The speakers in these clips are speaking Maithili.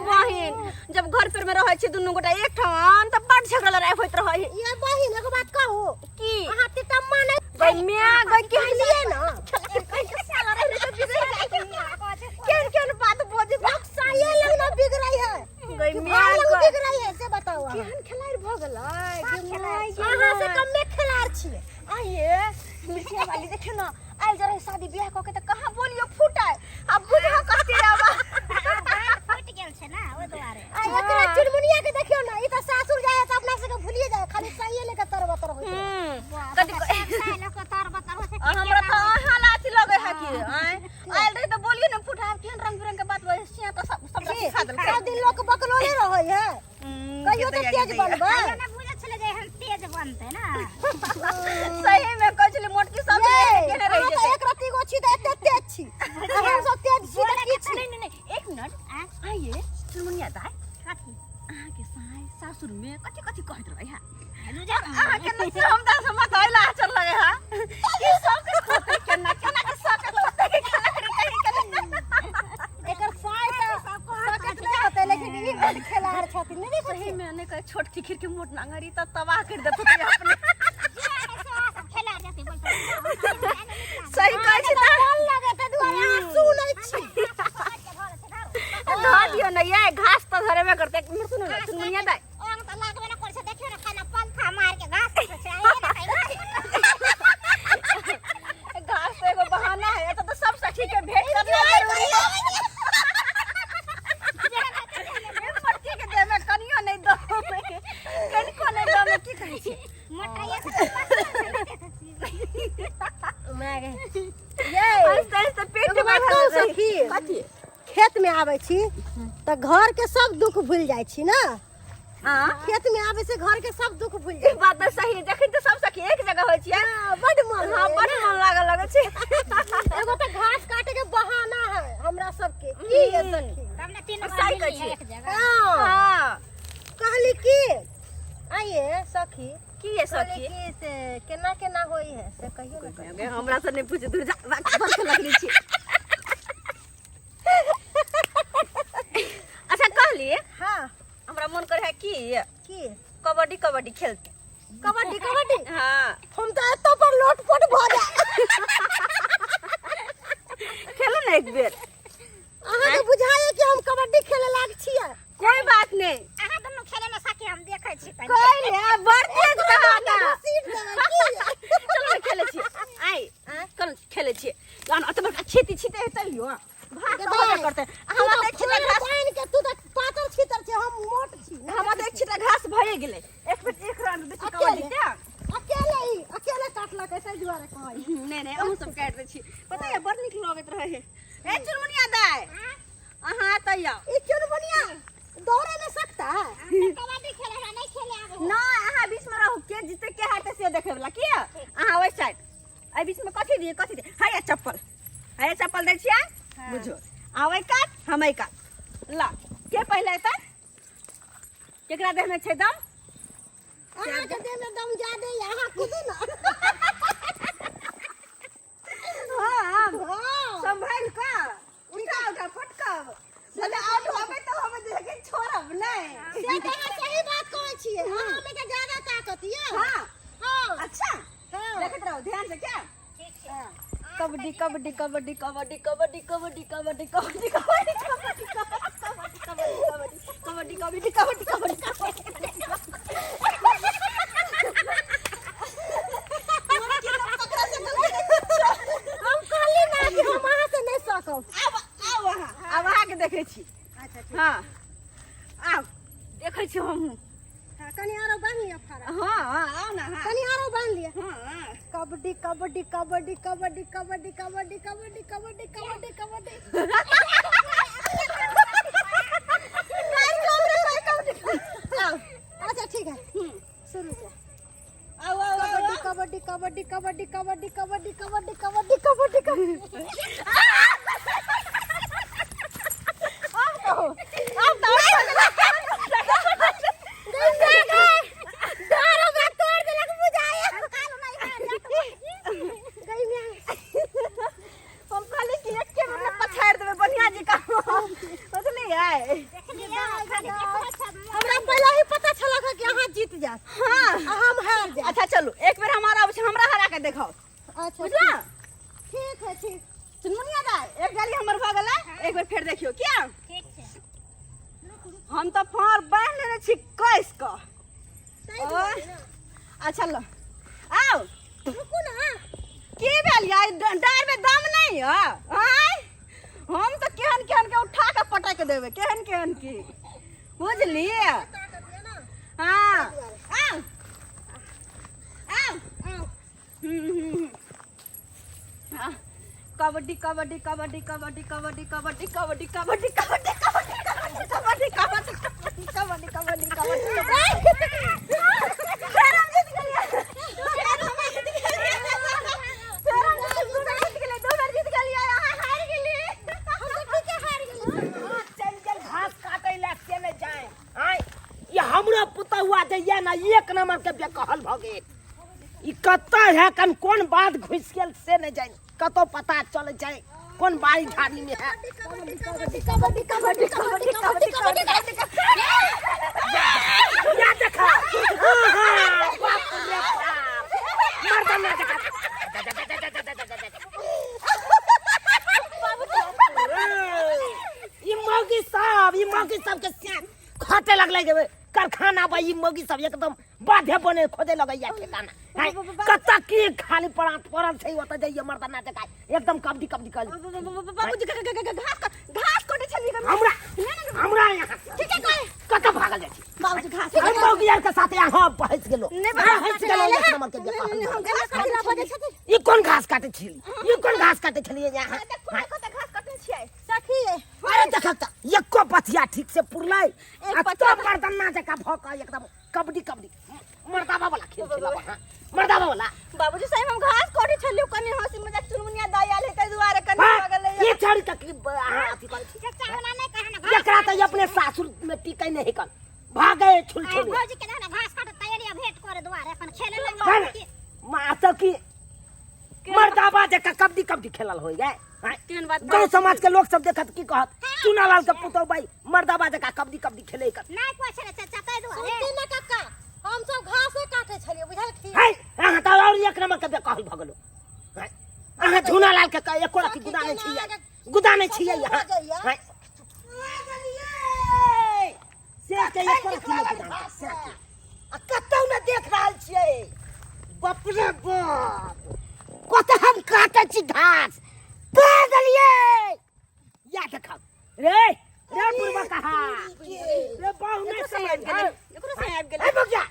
बहिन जब घर पर में रहै छी दुनू गोटा एक ठाम तऽ बड झगड़ा लड़ाई होइत रहै है। ये बहिन एगो बात कहू की अहाँ तितम्मा नहि गई मिया गई के लिए ना केहन केहन बात बजै लोक साये लग ना बिगड़ै है गई कि मिया भाई लग गई बिगड़ै है से बताओ अहाँ केहन खेलाड़ भऽ गेलै गे माय गे अहाँ से माय। कमे खेलाड़ छियै आइए मिर्चिया वाली देखियो ना आयल जरा शादी ब्याह कऽ के तऽ कहाँ बोलियो फूटाय आ बुझा कते आबा फुटि गेल छै ने ओहि दुआरे आ एकरा चुनमुनिया के देखियो ना ई त सासुर जाय है त अपना सबके भूलिए जाय खाली साये लेके तर बतर होइत रहै। कथी लोक तर बतर होइ छै आ हमरा तऽ अहाँ लाथी लगे है कि आँय आयल रही तऽ बोलियो ने फूटाय केहन रंग बिरंग के बात बजै छियै तऽ सब सब की? सिखा देलकै सब दिन लोक बकलोले रहै है कहियो तऽ तेज बनबै नहि बुझै छलै जे एहन तेज बनतै ने सही में कहै छलै मोटकी सब ये, केने रहि अहाँ तऽ जेतै एक रत्ती गो छी तऽ एते तेज छी आ हम सब तेज छी तऽ की छी नहीं नहीं नहीं एक मिनट आइए चुनमुनिया दाइ कथी अहाँके साय सासुर में कथी कथी कहैत रहै है रुजा अहाँके ने से हम तऽ मत अइला आचर लगे है ई सब के खोते केना केना के सब के खोते के केना के कहि केना एकर साय तऽ सकत नहि होतै लेकिन ई बड खेलाड़ छथिन नहि देखै सही छियै में नहि कहे छोट खीर के मोट नांगरी तऽ तबाह कर देत अपने खेला जेतै बोलतै सही कहै छी तऽ मन लगे तै दुआरे अहाँ सुनै छी धऽ दियौ ने ये घास तऽ धरेबे करतै एक मिनट सुनू ने चुनमुनिया दाइ ओंग तऽ लागबे ने करै छै देखियौ ने खाना पंखा मार के घास काटै छै आइए ने खाइ घास तऽ एगो बहाना है एतऽ तऽ सब सखी के भेंट करना जरूरी है मोटकी के देह में कनियो नहि दो कनिको नहि दो की कहै छी मोटाइए माय गे ये आहिस्ते आहिस्ते पेट एगो बात कहू सखी कथी खेत में आबै छी तऽ घर के सब दुख भूल जाइ छी ने हाँ खेत में आबै से घर के सब दुख भूल ई जाइ बात तऽ सही है जखन तऽ सब सखी एक जगह होइ छियै छी बड मन हाँ बड मन लागल लगै छै एगो तऽ घास काटे के बहाना है हमरा सबके की ये सखी तब ने तीन सही कहै छियै। एक जगह हाँ हाँ कहली की आइए सखी की ये कहली सखी की से केना केना होई है से कहियो ना गे, हमरा से नहीं पूछ दूर जा बात बर्ख लगली छी अच्छा कहली हाँ हमरा मन करे है की की कबड्डी कबड्डी खेलते कबड्डी कबड्डी हाँ हम तऽ एतो पर लोटपोट भऽ जाए खेलो ना एक बेर अहाँके बुझाइए कि हम कबड्डी खेले लाग छियै कोई बात नहीं अहाँ दुनू खेले में सखी हम देखै छी कनी कोई नहीं बड़ तेज कहा सीट देबै की चलो ना खेले छी आई चलो खेले छी जहन अत बड़का खेती छी ते तैयो भाग गे तऽ होबे दाइ, करतै तू हमरा तऽ तऽ एक छिटा घास पानि के तू तऽ पातर छितर छै हम मोट छी हमरा तऽ एक छिटा घास भए गेलै एक बेर एक राउंड दै छी कबड्डी अकेले? के अकेले ही अकेले काटलक ताहि दुआरे कहै नहि नहि अहूँ सब काटि दै छी पता यऽ बड़ नीक लगैत रहै है ए चुनमुनिया दाइ अहाँ एतऽ आउ ई चुनमुनिया दौड़े में सकता है कबड्डी खेले हमरा नहीं खेले आबै नहि अहाँ बीच में रहू के जीते के हारते से देखे वाला की अहाँ ओहि साइड एहि बीच में कथी दिए कथी दिए हैया चप्पल हैया चप्पल दै छियै बुझो आ ओहि कात हम एहि कात ला के पहिले एतै केकरा देह में छै दम अहाँके देह में दम ज्यादे यऽ अहाँ कूदू ना हाँ हाँ संभाल कऽ उठा उठा फटकब भले आउट होबै तऽ होबै लेकिन छोड़ब नहि से तऽ अहाँ सही बात कहै छियै अहाँ में तऽ ज्यादा ताकत यऽ हाँ हाँ अच्छा हाँ देखैत रहू ध्यान से क्या कबड्डी कबड्डी कबड्डी कबड्डी कबड्डी कबड्डी कबड्डी कबड्डी कबड्डी कबड्डी कबड्डी कबड्डी कबड्डी कबड्डी कबड्डी हम कहली ना कि हम अहाँ से नहीं सकब आब आब अहाँ आब अहाँके देखै छी अच्छा ठीक हँ आब देखै छी हमहूँ हाँ, कनी आरो बान्हि लिअ फारा हँ हँ आउ ने अहाँ कनी आरो बान्हि लिअ हँ कबड्डी कबड्डी कबड्डी कबड्डी कबड्डी कबड्डी कबड्डी कबड्डी कबड्डी कबड्डी आउ अच्छा ठीक है शुरू से आउ आउ आउ कबड्डी कबड्डी कबड्डी कबड्डी कबड्डी कबड्डी कबड्डी कबड्डी कबड्डी कबड्डी आब कहू आब तऽ डर हमरा तोड़ देलक बुझाया गई में हम कहली कि एके बेर में पछाड़ि देबै बढ़िया जी का बुझलियै देख लियो खाली देखै छै। हमरा पहिले ही पता छलक कि अहाँ जीत जायत। हाँ। आ हम हार जायब। अच्छा चलू, एक बेर हमारा आबै छै, हमरा हरा के देखाओ। अच्छा। बुझला? ठीक है, ठीक। चुनमुनिया दाइ, एक गाली हमर भऽ गेलै, एक बेर फेर देखियौ किया। ठीक छै। हम तऽ फाँड़ बान्हि लेने छी कस कऽ। ताहि दुआरे ने। अच्छा ल आउ। रुकू ना। की भेल यार, डाँर में दम नहीं है? आँय, हम तऽ केहन केहन के उठा के पटक देबै, केहन केहन की, बुझलियै? ताकत यऽ ना। हाँ, आउ आउ। आउ। हम्म, हम्म, हम्म। कबड्डी कबड्डी कबड्डी कबड्डी कबड्डी कबड्डी कबड्डी कबड्डी कबड्डी कबड्डी कबड्डी कबड्डी कबड्डी कबड्डी कबड्डी कबड्डी। फेर हम जीत गेलियै, फेर हम जीत गेलियै, फेर हम जीत, दू बेर जीत गेलियै, दू बेर जीत गेलियै, अहाँ हारि गेलियै। हम तऽ ठीके हारि गेलियै। चलि गेल घास काटै लए से नहि जाए। आँय, ई हमरो पुतहुआ जे यऽ ने, एक नंबर के बेकहल भऽ गेल। ई कतऽ है, कन कोन बात घुसि गेल से नहि जानि, कतौ पता चल जाए कोन बाड़ी झाड़ी में है। कबड्डी कबड्डी कबड्डी कबड्डी कबड्डी कबड्डी कबड्डी कबड्डी। या देखा, हाँ हाँ, बाप रे बाप, मर्दाना देखा। ई मौगी सब, ई मौगी सब के सियान खटे लगलै के कारखाना बा। ई मौगी सब एकदम बाधे बने खोदे लगैया ठेकाना है। कतऽ की खाली पड़ा पड़ल छै, ओतऽ जाइए मर्दाना देखा एकदम कबड्डी कबड्डी कर। बाबूजी, घास घास कटै छलियै। हमरा हमरा यहाँ ठीके कहे। कतऽ भागल जाइ छी? बाबूजी, घास हम मौगी यार के साथे यहाँ बहस गेलो। नहि। हाँ, हँसि गेलो, एक नंबर के बेकार। हम घास कथी लए बजै छथिन? ई कोन घास काटै छी? ई कोन घास काटै छलियै यहाँ? देखू, देखू तऽ घास कटने छियै। सखी। अरे देखक तऽ एको पथिया ठीक से पुरलै एक आ पथिया। तो मर्दाना जकाँ भऽ कऽ एकदम कबड्डी कबड्डी मर्दाबा वाला खेल खेलब अहाँ, मर्दाबा वाला। बाबूजी साहेब, हम घास कटै छलियै, कनि हँसी मजाक, चुनमुनिया दाइ आयल है ताहि दुआरे कनि भऽ गेलै। ये छाड़ी तक अहाँ अथी करै छी। चचा, ओना नहि कहे ना घास। एकरा तऽ अपने सासुर में टिकै नहि कल भागे छुल आइ छुल। भौजी के ना घास काटे तैयारी भेंट करे दुआरे अपन खेले है लगे। ने? माँ तऽ की मर्दाबा जकाँ कबड्डी कबड्डी खेलल होइ गए? केहन बात? गाँव समाज के लोग सब देखत की कहत, चुनालाल के पुतहु भाई मर्दाबा जकाँ कबड्डी कबड्डी खेले कर। नहि कोइ छलै चचा, ताहि दुआरे। सुनती ने कक्का, हम सब घासे काटे छलियै, बुझलखिन? है, अहाँ तऽ और एक नंबर के बेकहल भऽ गेलो। है, अहाँ झुनालाल के एको रति गुदा नहि छियै, गुदा नहि छियै अहाँ। है, से के एको रति नहि गुदा से के। आ कतौ ने देख रहल छियै। बाप रे बाप, कतऽ हम काटै छी घास पा देलियै। या देखब रे रे बुढ़बा कहा रे, बाहु नहीं एकरो समझ आबि गेलै, एकरो से आबि गेलै। ए बगिया,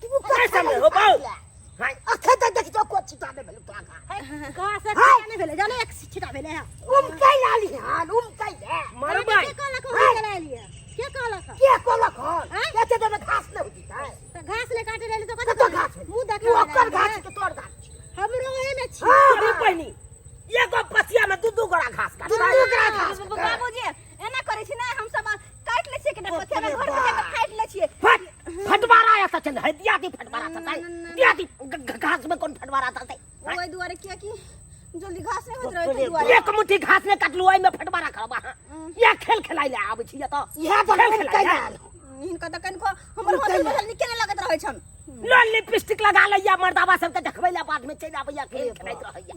तू नहीं समझ हो बाहु। हाय, अखन तक देखि तो को छिटा नहि भेल तोरा घास। घास एक छिटा नहि भेलै, जाने एक छिटा भेलै है। उमकै लाली हाल उमकै दे। मरबै। के कहलक हम चला लियै? के कहलक? के कहलक हन? एते देर घास नहि होती है। तऽ घास नहि काटे रहली तऽ कतऽ घास भेलै? मुँह तू देखा ओकर घास के तोर घास छी। हमरो ओहे में छी। अरे बहिनी, एगो पथिया में दू दू गोड़ा घास काट। दू दू गोड़ा घास। बाबूजी, एना करै छी ने, हम सब काटि लै छियै, कने पथिया में घर में जाके फाटि लै छियै। फट फटवारा एतऽ चल है, दिया दी फटवारा चलतै, दिया दी घास में कोन फटवारा चलतै? ओहि दुआरे, कियाकि जल्दी घास नहि होइत रहै ताहि दुआरे। एक मुट्ठी घास नहि काटलू, ओहिमे फटवारा करब अहाँ? इएह खेल खेलाइ लए आबै छी एतऽ? इएह तऽ खेल हम खेलाइ कैला लए। हिनका तऽ कनिको हमर होटल बदल नीके नहि लगैत रहै छनि। लोल लिपस्टिक लगा लैया, मर्दाबा सबके देखबै लए, बाद में चलि आबैया, खेल खेलाइत रहैया,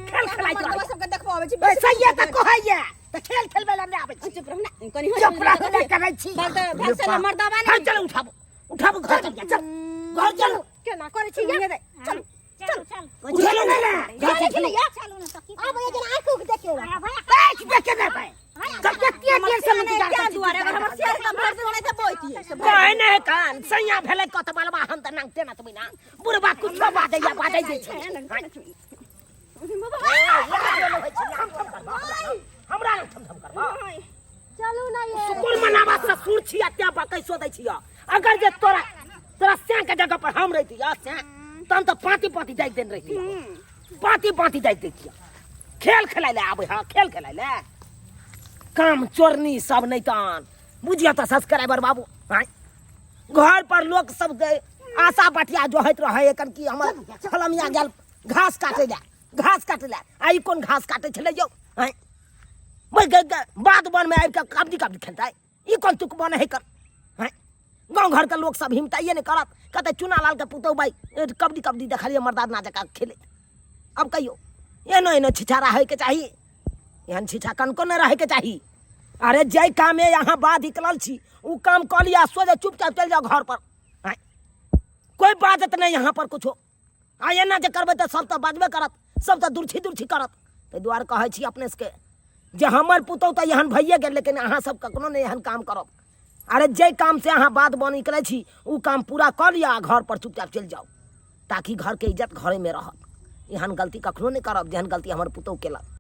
खेल खेलाइत मर्दबा रहैया। सबके देखबो आबै छी। ए, सहिए तऽ कहैया तऽ खेल खेलबै लए नहि आबै छी। चुप रहू ने कनि। चुप रहू ने करै छी। भाग से मर्दाबा हँ, नहि। चल, उठाबू उठाबू, घर चल, चल घर चल। केना करै छी ये? चलू। चलू चल। उठेलू नहि ने घर चल। चलू या। चलू ने सखी। आब ये जेना आँखि उख देखियौ। आया भैया। देख देखे नहि भाइ, जब कते देर से इंतजार क्या करै छी। दुआरे अगर हमर सियार तऽ भरि दिन नहि तऽ बोइतियै से भरि। कहे नहि कान सैया भेलै कत बलबा, हम तऽ नांगते नचबै ना, बुढ़बा कुछो बाजैया, बाजै जे छै। हमरा लग थम थम करबा? चलू ना ये। सुकुन मनावा, ससुर छी अत्या बकै सो दै छियै। अगर जे तोरा तोरा सैं के जगह पर हम रहिती सैं, तहन तऽ पाँति पाँति जाइ देने रहिती, पाँति पाँति जाइ दैतियै। खेल खेलाइ लए आबै हँ, खेल खेलाइ लए, काम चोरनी सब नहि तहन बुझियौ तऽ सब्सक्राइबर बाबू। आँय, घर पर लोक सब के आशा बटिया जोहैत रहै एखन कि हमर फलमिया गेल घास काटै लए, घास काटै लए। आ ई कोन घास काटै छलै यौ? आँय, बाध वन में आबि कऽ कबड्डी कबड्डी खेलतै। ई कोन तुक बने है कर हैं गाँव घर के लोग सब हिमताइए नहीं करत कहते चुना लाल के पुतहु भाई कबड्डी कबड्डी देखलिए मर्दाना जकाँ खेलैत। अब कहियो एनो एनो छिछारा होइके चाही, एहन छिछा कनको नहि रहैके चाही। अरे जाहि कामे यहाँ बाध निकलल छी ओ काम कऽ लिअ, सोझे चुपचाप चलि जाउ घर पर। आँय कोइ बाजत नहि यहाँ पर कुछो। आ एना जे करबै तऽ सब तऽ बाजबे करत, सब तऽ दुर्छी दुर्छी करत। ताहि दुआरे कहै छी अपने सबके जे हमर पुतहु तऽ एहन भइए गेल, लेकिन अहाँ सब कखनो नहि एहन काम करब। अरे जाहि काम से अहाँ बात बन निकलै छी ओ काम पूरा कऽ लिअ आ घर पर चुपचाप चलि जाउ, ताकि घरके इज्जत घरेमे रहत। एहन गलती कखनो नहि करब जेहन गलती हमर पुतहु केलक।